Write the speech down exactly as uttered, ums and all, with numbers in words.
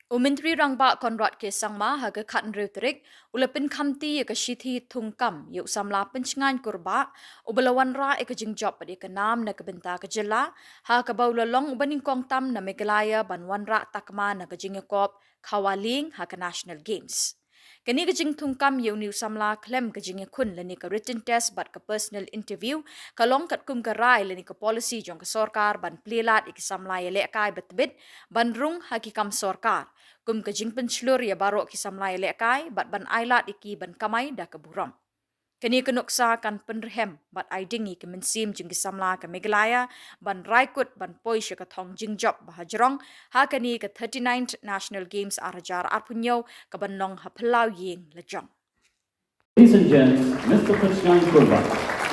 U Myntri Rangbah Conrad K Sangma ha ka khathynriew tarik u la pynkhamti ïa ka shithi thungkam ïa u samla Pynshngaiñ Kurbah uba la wanrah ïa ka jingjop bad ïa ka nam na ka bynta ka jylla, ha kaba u la long uba nyngkong tam na Meghalaya ban wanrah takma na ka jingïakop khawa lieng ha ka National Games. Kane ka jingthungkam ïa une u samla khlem ka jingïakhun lane ka written test bad ka personal interview ka long katkum ka rai lane ka policy jong ka sorkar ban plie lad ïa ki samla ïalehkai ba tbit ban rung ha ki kam sorkar, kum ka jingpynshlur ïa baroh ki samla ïalehkai bad ban ailad ïa ki ban kamai da ka burom. Kane ka nuksa kan pynrhem bad ai ding ïa ki mynsiem jong ki samla ka Meghalaya ban rai kut ban poi sha ka thong jingjop ba hajrong ha kane ka thirty-ninth National Games ar hajar arphew hynñiew ka ban long ha phyllaw ïing lajong. Ladies and gents, Mister Pynshngaiñ Kurbah.